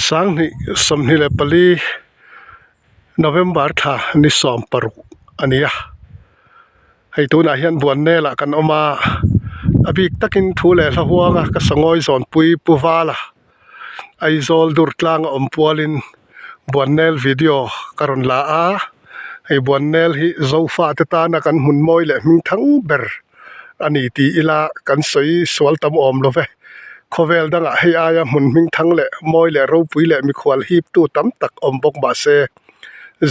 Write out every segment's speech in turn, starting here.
Sanghnih 24 November thla ni 16 a ni a, hei tunah hian Buannel ah kan awm a, a bik takin thu leh hla huanga ka sangawi zawnpui Pu Vala Aizawl dur tlang a awm pualin Buannel video ka rawn la a, hei Buannel hi Zofa te tana kan hmun mawi leh hming thang ber a ni tih ila kan sawi sual tam awm lo ve. Khawvel dangah hei aia hmun hming thang leh mawi leh ropui leh mikhual hiptu tam tak awm bawk mah se,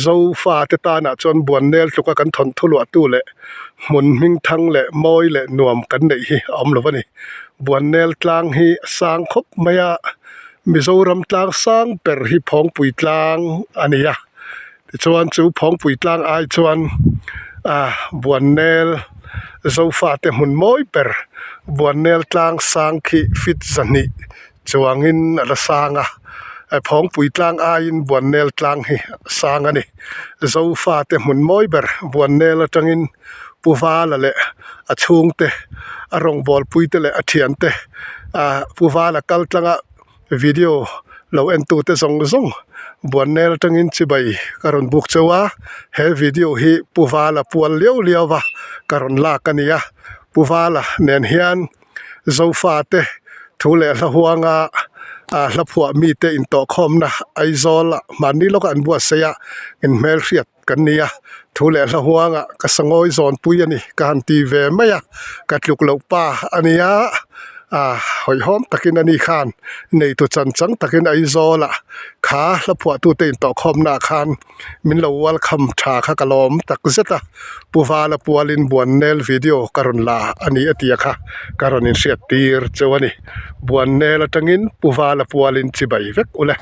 Zofa te tanah chuan Buannel tluka kan thawn thu luahtu leh hmun hming thang leh mawi leh nuam kan neih hi a awm lo a ni. Buannel tlang hi a sang khawp mai a, Mizoram tlang sang ber hi Phawngpui tlang a ni a. Tichuan chu Phawngpui tlang ai chuan ah Buannel Zofate hmun mawi ber Buannel tlang sang khi feet 200 chuangin a la sang a, Phawngpui tlang aiin Buannel tlang hi a sang a ni. Zofate hmun mawi ber Buannel atangin Pu Vala leh a chhungte a rawngbawlpui te leh a thiante ah Pu Vala kal tlanga Video lo en tute zawng zawng Buannel atangin chibai ka rawn buk cheu a, he video hi Pu Vala pual liau liau va ka rawn lak a ni a, Pu Vala nen hian Zofa te thu leh hla huanga ah hla phuah mite intawhkhawmna Aizawl ah hmanni lawka an buatsaih a inhmelhriat kan ni a, thu leh hla huanga ka sangawi zawnpui a ni ka han ti ve mai a, ka tluk loh pa a nia ah hawihhawm takin a ni khan neitu chan chang takin Aizawl ah kha hla phuahtute intawhkhawmna ah khan min lo welcome tha kha ka lawm tak zet a, Pu Vala pualin Buannel video ka rawn la a ni a tia kha ka rawn inhriat tir cheu a ni, Buannel atangin Pu Vala pualin chibai vek ule.